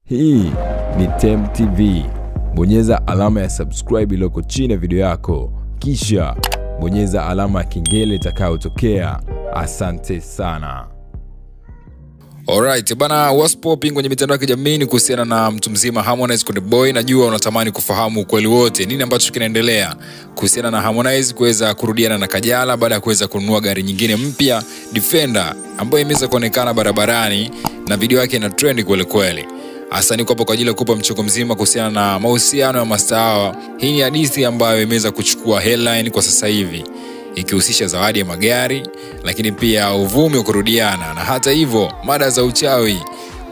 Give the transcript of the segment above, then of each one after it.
Hii ni Temu TV. Bonyeza alama ya subscribe iliyoko chini ya video yako, kisha bonyeza alama ya kengele itakayotokea. Asante sana. Alright, bana, what's popping kwenye mitandao ya kijamii ni kuhusiana na mtu mzima Harmonize Konde Boy. Najua unatamani kufahamu ukweli wote, nini ambacho kinaendelea kuhusiana na Harmonize kuweza kurudiana na Kajala baada ya kuweza kununua gari nyingine mpya Defender ambayo imeweza kuonekana barabarani na video yake ina trend kweli kweli. Hasa niko hapo kwa ajili ya kukupa mchongo mzima kuhusiana na mahusiano ya mastaa hawa. Hii ni hadithi ambayo imeweza kuchukua headline kwa sasa hivi, ikihusisha zawadi ya magari, lakini pia uvumi wa kurudiana na hata hivyo mada za uchawi.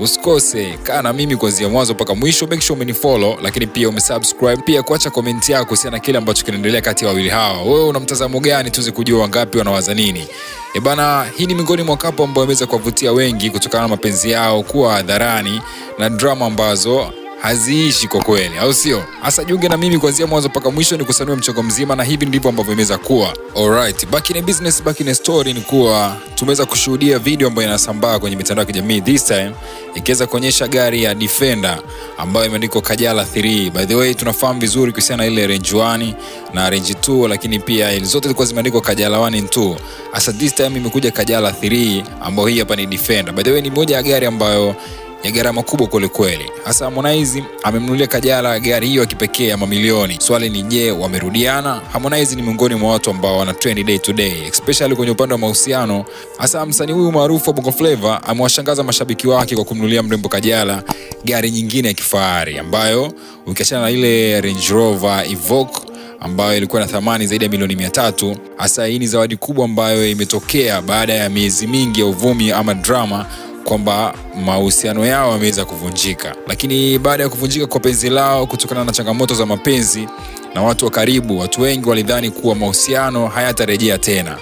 Usikose, kaa na mimi kuanzia mwanzo mpaka mwisho. Make sure umenifollow, lakini pia umesubscribe, pia kuacha comment yako kuhusiana na kile ambacho kinaendelea kati ya wawili hawa. Wewe una mtazamo gani? Tuweze kujua wangapi wanawaza nini. E bana, hii ni miongoni mwa kapo ambao wameweza kuwavutia wengi kutokana na mapenzi yao kuwa hadharani na drama ambazo haziishi kwa kweli, au sio? Hasa jiunge na mimi kuanzia mwanzo mpaka mwisho nikusanue mchongo mzima, na hivi ndivyo ambavyo imeweza kuwa. Alright, back in business, back in story ni kuwa tumeweza kushuhudia video ambayo inasambaa kwenye mitandao ya kijamii this time ikiweza kuonyesha gari ya Defender ambayo imeandikwa Kajala 3. By the way, tunafahamu vizuri kuhusiana na ile Range 1 na Range 2, lakini pia ile zote zilikuwa zimeandikwa Kajala 1 and 2. Hasa this time imekuja Kajala 3 ambayo hii hapa ni Defender. By the way, ni moja ya gari ambayo ya gharama kubwa kweli kweli. Hasa Harmonize amemnunulia Kajala gari hiyo ya kipekee ya mamilioni. Swali ni je, wamerudiana? Harmonize ni miongoni mwa watu ambao wana trend day to day, especially kwenye upande wa mahusiano. Hasa msanii huyu maarufu wa Bongo Flava amewashangaza mashabiki wake kwa kumnunulia mrembo Kajala gari nyingine ya kifahari ambayo ukiachana na ile Range Rover Evoque ambayo ilikuwa na thamani zaidi ya milioni 300. Hasa hii ni zawadi kubwa ambayo imetokea baada ya miezi mingi ya uvumi ama drama kwamba mahusiano yao yameweza kuvunjika. Lakini baada ya kuvunjika kwa penzi lao kutokana na changamoto za mapenzi na watu wa karibu, watu wengi walidhani kuwa mahusiano hayatarejea tena.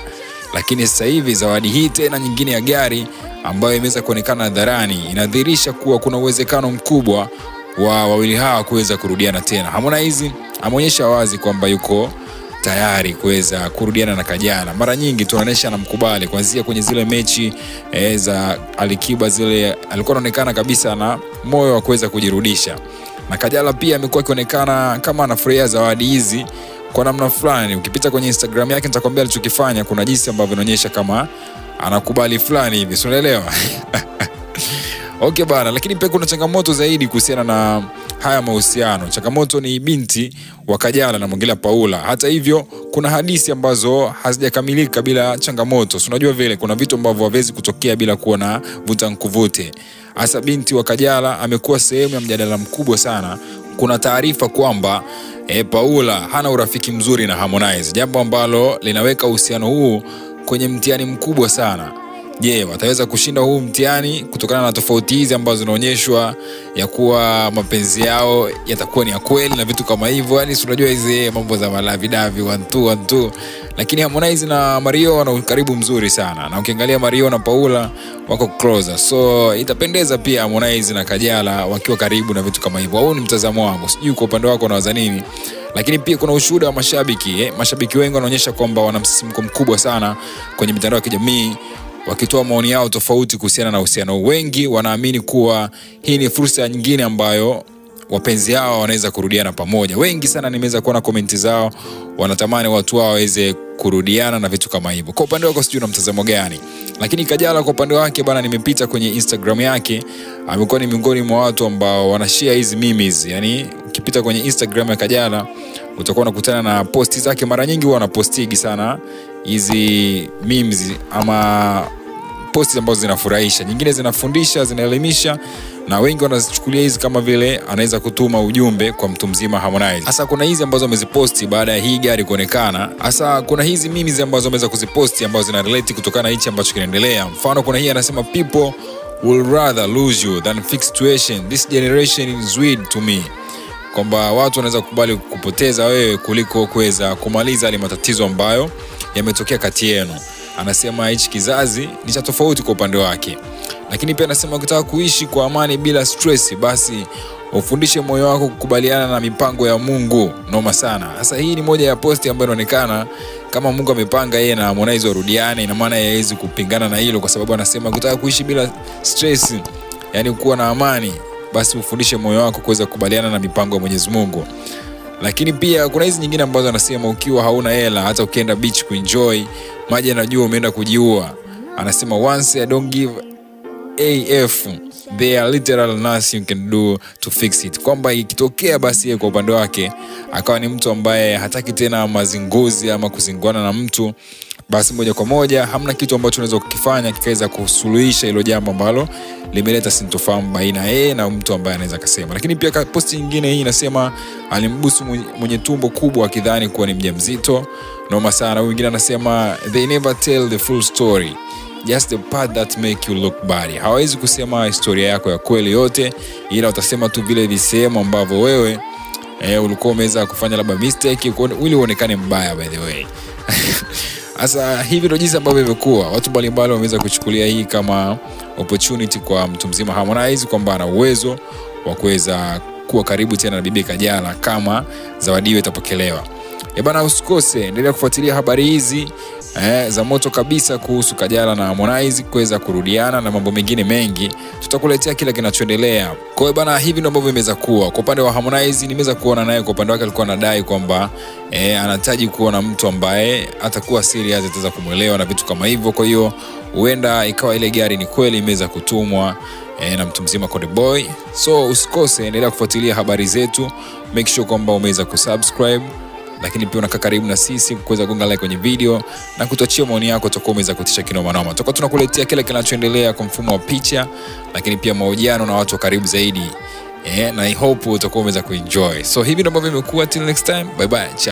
Lakini sasa hivi zawadi hii tena nyingine ya gari ambayo imeweza kuonekana hadharani inadhihirisha kuwa kuna uwezekano mkubwa wa wawili hawa kuweza kurudiana tena. Harmonize ameonyesha wazi kwamba yuko tayari kuweza kurudiana na Kajala. Mara nyingi tunaonesha anamkubali, kuanzia kwenye zile mechi za Alikiba zile alikuwa anaonekana kabisa na moyo wa kuweza kujirudisha. Na Kajala pia amekuwa akionekana kama anafurahia zawadi hizi kwa namna fulani. Ukipita kwenye Instagram yake nitakwambia alichokifanya, kuna jinsi ambavyo inaonyesha kama anakubali fulani hivi, si unaelewa? Okay bana, lakini pia kuna changamoto zaidi kuhusiana na haya mahusiano. Changamoto ni binti wa Kajala na mwingine Paula. Hata hivyo kuna hadithi ambazo hazijakamilika bila changamoto. Si unajua vile kuna vitu ambavyo haviwezi kutokea bila kuwa na vuta nkuvute. Hasa binti wa Kajala amekuwa sehemu ya mjadala mkubwa sana. Kuna taarifa kwamba Paula hana urafiki mzuri na Harmonize, jambo ambalo linaweka uhusiano huu kwenye mtihani mkubwa sana. Je, wataweza kushinda huu mtihani kutokana na tofauti hizi ambazo zinaonyeshwa ya kuwa mapenzi yao yatakuwa ni ya kweli na vitu kama hivyo? Yaani si unajua hizi mambo za malavidavi 1 2 1 2. Lakini Harmonize na Mario wana ukaribu mzuri sana, na ukiangalia Mario na Paula wako closer, so itapendeza pia Harmonize na Kajala wakiwa karibu na vitu kama hivyo. Huu ni mtazamo wangu, sijui kwa upande wako unawaza nini. Lakini pia kuna ushuhuda wa mashabiki. Mashabiki wengi wanaonyesha kwamba wana msisimko mkubwa sana kwenye mitandao ya kijamii wakitoa maoni yao tofauti kuhusiana na uhusiano. Wengi wanaamini kuwa hii ni fursa nyingine ambayo wapenzi hao wanaweza kurudiana pamoja. Wengi sana nimeweza kuona komenti zao, wanatamani watu wao waweze kurudiana na vitu kama hivyo. Kwa upande wako sijui una mtazamo gani? Lakini Kajala kwa upande wake bana, nimepita kwenye Instagram yake, amekuwa ni miongoni mwa watu ambao wanashare hizi memes. Yaani ukipita kwenye Instagram ya Kajala utakuwa unakutana na posti zake. Mara nyingi huwa anapostigi sana hizi memes ama posti ambazo zinafurahisha, nyingine zinafundisha, zinaelimisha, na wengi wanazichukulia hizi kama vile anaweza kutuma ujumbe kwa mtu mzima Harmonize. Hasa kuna hizi ambazo ameziposti baada ya hii gari kuonekana. Hasa kuna hizi memes ambazo ameweza kuziposti ambazo zina relate kutokana na hichi ambacho kinaendelea. Mfano kuna hii anasema, people will rather lose you than fix situation, this generation is weird to me. Kwamba watu wanaweza kukubali kupoteza wewe kuliko kuweza kumaliza yale matatizo ambayo yametokea kati yenu. Anasema hichi kizazi ni cha tofauti kwa upande wake. Lakini pia anasema ukitaka kuishi kwa amani bila stress, basi ufundishe moyo wako kukubaliana na mipango ya Mungu. Noma sana. Sasa hii ni moja ya posti ambayo inaonekana kama Mungu amepanga yeye na Harmonize warudiane, ina maana yeye hawezi kupingana na hilo, kwa sababu anasema ukitaka kuishi bila stress, yani kuwa na amani, basi ufundishe moyo wako kuweza kukubaliana na mipango ya Mwenyezi Mungu. Lakini pia kuna hizi nyingine ambazo anasema ukiwa hauna hela hata ukienda beach kuenjoy maji yanajua umeenda kujiua. Anasema once I don't give AF, there are literal nothing you can do to fix it. Kwamba ikitokea basi yeye kwa upande wake akawa ni mtu ambaye hataki tena mazinguzi ama kuzinguana na mtu, basi moja kwa moja hamna kitu ambacho unaweza kukifanya kikaweza kusuluhisha hilo jambo ambalo limeleta sintofahamu baina yeye na mtu ambaye anaweza kusema. Lakini pia posti nyingine hii inasema alimbusu mwenye tumbo kubwa akidhani kuwa ni mjamzito. Noma sana. Huyu mwingine anasema they never tell the full story, just the part that make you look bad. Hawezi kusema historia yako ya kweli yote, ila utasema tu vile visehemu ambavyo wewe ulikuwa umeweza kufanya labda mistake ili uonekane mbaya, by the way. Sasa hivi ndio jinsi ambavyo imekuwa. Watu mbalimbali wameweza kuchukulia hii kama opportunity kwa mtu mzima Harmonize, kwamba ana uwezo wa kuweza kuwa karibu tena na bibi Kajala kama zawadi hiyo itapokelewa. Bana, usikose, endelea kufuatilia habari hizi za moto kabisa kuhusu Kajala na Harmonize kuweza kurudiana na mambo mengine mengi. Tutakuletea kila kinachoendelea. Kwa hiyo bana, hivi ndio ambavyo imeweza kuwa. Kwa upande wa Harmonize nimeweza kuona naye kwa upande wake alikuwa anadai kwamba anahitaji kuona mtu ambaye atakuwa serious, ataweza kumuelewa na vitu kama hivyo. Kwa hiyo huenda ikawa ile gari ni kweli imeweza kutumwa na mtu mzima Konde Boy. So usikose, endelea kufuatilia habari zetu. Make sure kwamba umeweza kusubscribe, lakini pia unakaa karibu na sisi kuweza kugonga like kwenye video na kutuachia maoni yako, tutakuwa umeweza kutisha kinoma noma. Tutakuwa tunakuletea kile kinachoendelea kwa mfumo wa picha, lakini pia mahojiano na watu wa karibu zaidi. Na I hope utakuwa umeweza kuenjoy. So hivi ndio ambavyo imekuwa. Till next time, bye bye. Ciao.